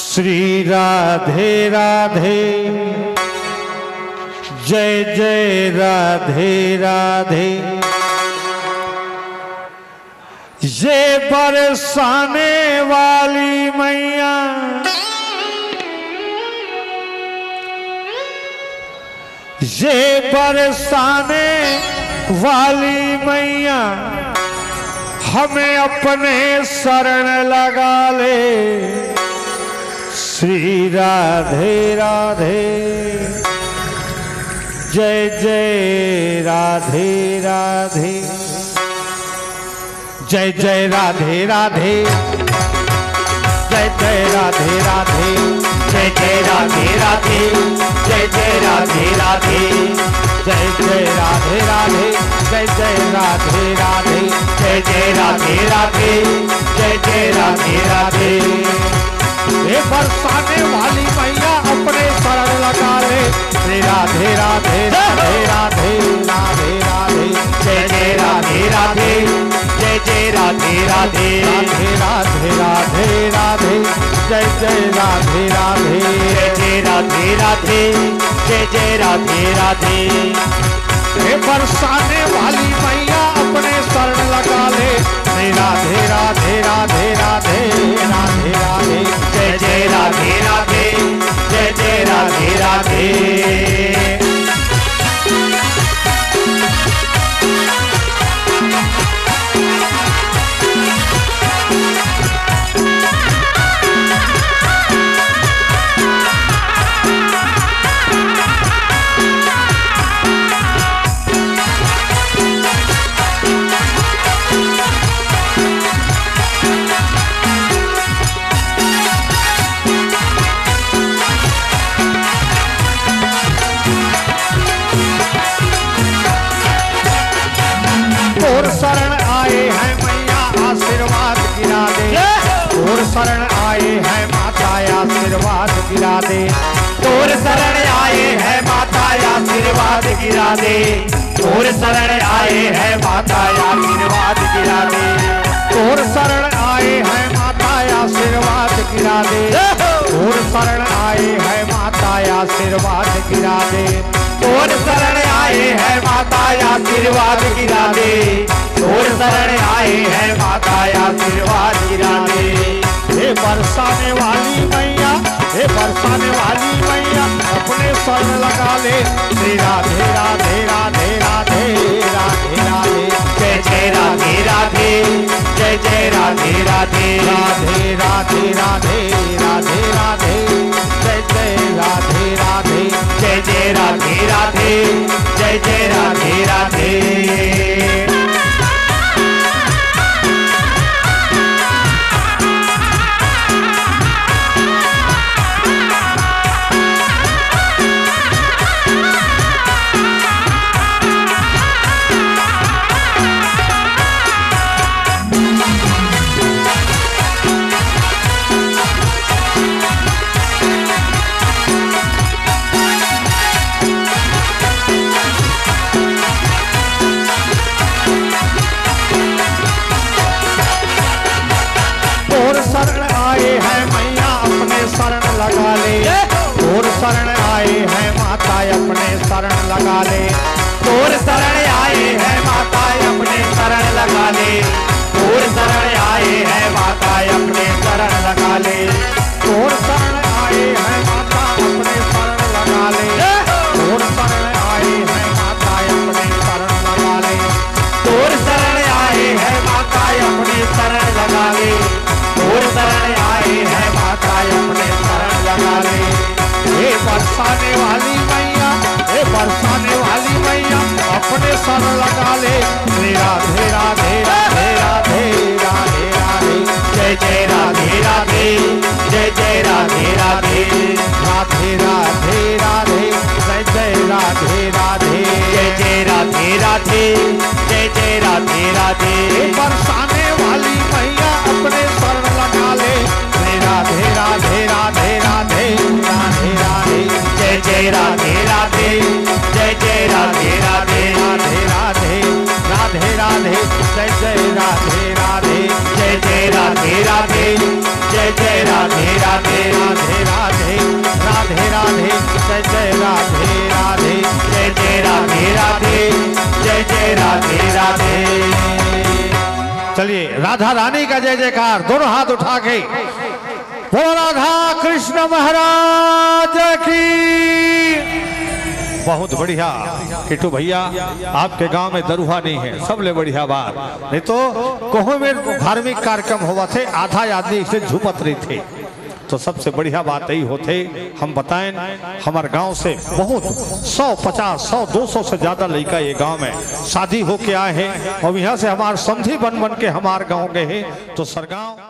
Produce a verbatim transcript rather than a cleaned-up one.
श्री राधे राधे, जय जय राधे राधे। ये बरसाने वाली मैया, ये बरसाने वाली मैया, हमें अपने शरण लगा ले। श्री राधे राधे, जय जय राधे राधे। जय जय राधे राधे, जय जय राधे राधे। जय जय राधे राधे, जय जय राधे राधे। जय जय राधे राधे, जय जय राधे राधे। जय जय राधे राधे, जय जय राधे राधे। हे बरसाने वाली मैया, अपने शरण लगा ले। श्री राधे राधे, राधे राधे, राधे राधे। जय जय राधे राधे, जय जय राधे राधे। राधे राधे, राधे राधे, जय जय राधे राधे। जय जय राधे राधे, जय जय राधे राधे। हे बरसाने वाली मैया, अपने शरण लगा ले। श्री राधे राधे, राधे राधे, राधे राधे। जय जय राधे राधे, जय जय राधे राधे। तोर शरण आए हैं मैया, आशीर्वाद गिरा दे। तोर शरण आए हैं माता, आशीर्वाद गिरा दे। तोर शरण आए हैं माता, आशीर्वाद गिरा दे। तोर शरण आए हैं माता, आशीर्वाद गिरा दे। तोर शरण आए हैं माता, आशीर्वाद गिरा दे। तोर शरण आए हैं माता, आशीर्वाद गिरा दे। तोर शरण आए हैं माता, आशीर्वाद गिरा दे। तोर शरण आए हैं माता, आशीर्वाद गिरा दे। हे बरसाने वाली मैया, हे बरसाने वाली मैया, अपने शरण लगा ले। श्री राधे राधे, राधे राधे, राधे राधे। जय जय राधे राधे, जय जय राधे राधे। राधे राधे, राधे राधे, राधे राधे। जय जय राधे राधे। जय जय राधे राधे, जय जय राधे राधे। तोर शरण आए हैं मैया, अपने शरण लगा ले। तोर शरण आए हैं माता, अपने शरण लगा ले। तोर शरण आए हैं माता, अपने शरण लगा ले। तोर शरण आए हैं माता, अपने शरण लगा ले। तोर शरण आए हैं माता, अपने शरण लगा ले। तोर शरण आए हैं माता, अपने शरण लगा ले। तोर शरण आए हैं माता, अपने शरण लगा ले। तोर शरण आए हैं माता, अपने शरण लगा ले। हे बरसाने वाली मैया, हे बरसाने वाली मैया, अपने शरण लगा ले। श्री राधे राधे, राधे राधे, राधे राधे। जय जय राधे राधे, जय जय राधे राधे। राधे राधे, राधे, जय जय राधे राधे। जय जय राधे राधे, जय जय राधे राधे। हे बरसाने वाली मैया, अपने शरण लगा ले। श्री राधे राधे, राधे राधे, राधे राधे। जय जय राधे राधे, जय जय राधे राधे। राधे राधे, राधे राधे, जय जय राधे राधे। जय जय राधे राधे, जय जय राधे राधे। राधे राधे राधे राधे, जय जय राधे राधे, जय जय राधे राधे, जय जय राधे राधे। चलिए, राधा रानी का जय जयकार, दोनों हाथ उठा के बोलो, राधा कृष्ण महाराज की। बहुत बढ़िया। किट्टू भैया, आपके गांव में दरुहा नहीं है, सबले बढ़िया बात। नहीं तो कहूँ में धार्मिक कार्यक्रम होवत हे, आधा आदमी इसे झूमत रहिथे। तो सबसे बढ़िया बात यही होथे, हम बताएं, हमारे गांव से बहुत सौ पचास, सौ दो सौ से ज्यादा लड़का ये गांव में शादी होके आए हैं और यहाँ से हमारे समधी बन बन के हमारे गांव गए हैं। तो सरगांव